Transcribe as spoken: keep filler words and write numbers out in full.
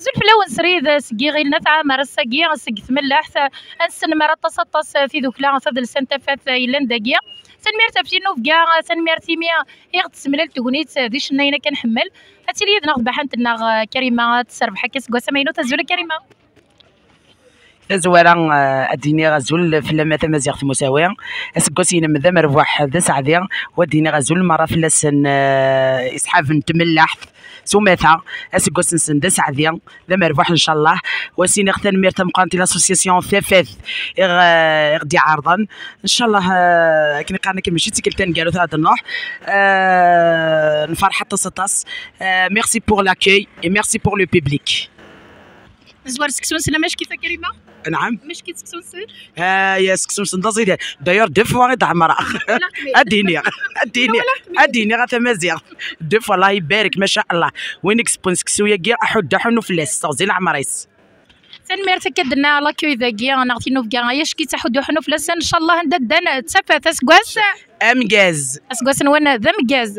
Azul fell-awen srid seg Iɣil n At Ɛmer ass-agi seg tmellaḥt. Ad nesnemmer aṭas aṭas tidukla tadelsant Tafat yellan dagi. Tanemmirt ɣef tinnubga, tanemmirt imi i ɣ-d-tessemlal tegnit d icennayen akka nḥemmel. Ad tili yid-neɣ tbaḥant-nneɣ Karima, ad tesserbeḥ akka seg wass amaynut. Azul a Karima. Tazwara, eh, ad d-iniɣ azul fell-am a tamaziɣt Musawi. Aseggas-inem d amerbuḥ d aseɛdi, wa d-iniɣ azul merra fell-asen, eh, isḥaben n tmellaḥt s umata. Aseggas-nsen d aseɛdi, d amerbuḥ ncallah. Wa s-iniɣ tanemmirt tameqqrant i l'association Tafat i ɣ-, i ɣ-d-iɛerḍen. Ncallah, eh, akken i qqaren akken mačči d tikkelt taneggarut ad nruḥ. Eh, nferḥ aṭas aṭas. Eh, merci pour l'accueil et merci pour le public. Nezwar seksu-nsen amack-it a Karima? نعم. Amack-it seksu-nsen? آه يا سكسو سندازي. داير دو فوا غير عمرها. اديني، اديني، اديني غا تمازيغ. دو فوا الله يبارك ما شاء الله. وينك سبون سكسو يا كيا احد حنو فلاس صوزي العمريس. Tanemmirt akka d-nna l'accueil dagi neɣ tinnubga ay ack-it aḥuddu ḥnuflas, ncallah anda ddan d Tafat aseggas. امجاز. Aseggas-nwen d ameggaz.